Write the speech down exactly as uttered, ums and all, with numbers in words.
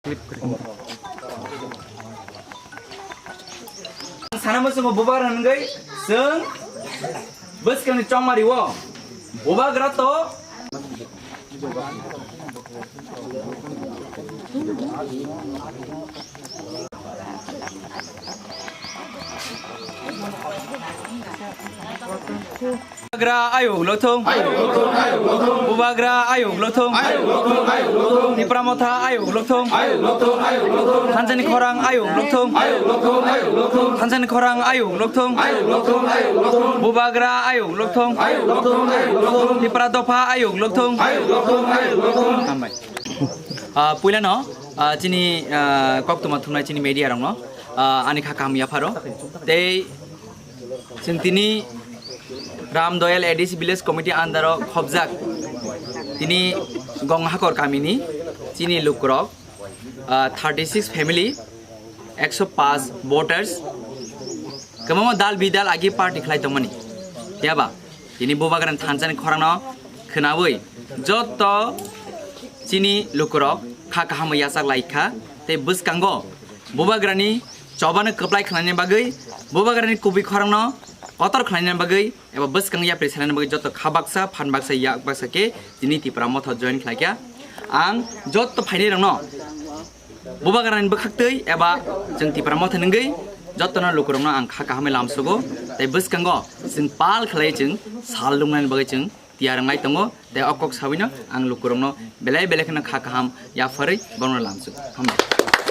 Sana muchungo bubagra hwnwi chwng bwskangni chongmari o bubagra to Bubagra ayuk lokthung. Bubagra ayuk lokthung. Tipra Motha ayuk lokthung. Thansani khorang ayuk lokthung. Thansani khorang ayuk lokthung. Bubagra ayuk lokthung. Tipra dopha ayuk lokthung. Hambai. Ah, puilano, ah, chini, ah, koktwma thumnai chini media rokno, ah, ani kha kaham yapharo. Tei Chwng tini Ram Doyal A D C Village Committee under o khobjak tini Gonghakor kamini chini lukurok, ah, thirty six family, ekso paanch voters, kwbangma dal bidal agi party khlai tongmani. Phiya ba tini bubagrani thansani khorangno khwnawi joto chini lukurok kha kaham yachak lai kha tei bwskango bubagrani chobano kwplai khlaina bagwi, bubagrani kubui khorangno kotor khlaina bagwi eba bwskang yapri salina bagwi joto kha baksa, phan baksa, yak baksa khe tini Tipra Motha join khlaikha. Ang joto phainairokno bubagrani bwkhaktwi eba chwng Tipra Motha nungwi jotono lukurokno ang kha kahamwi lamsogo, tei bwskango chwng pal khlai chwng sal lungnani bagwi chwng tiyar wnglai tongo, tei o kok sabino ang lukurokno belai belai kheno kha kaham yapharwi borokno lamsuk. Hambai.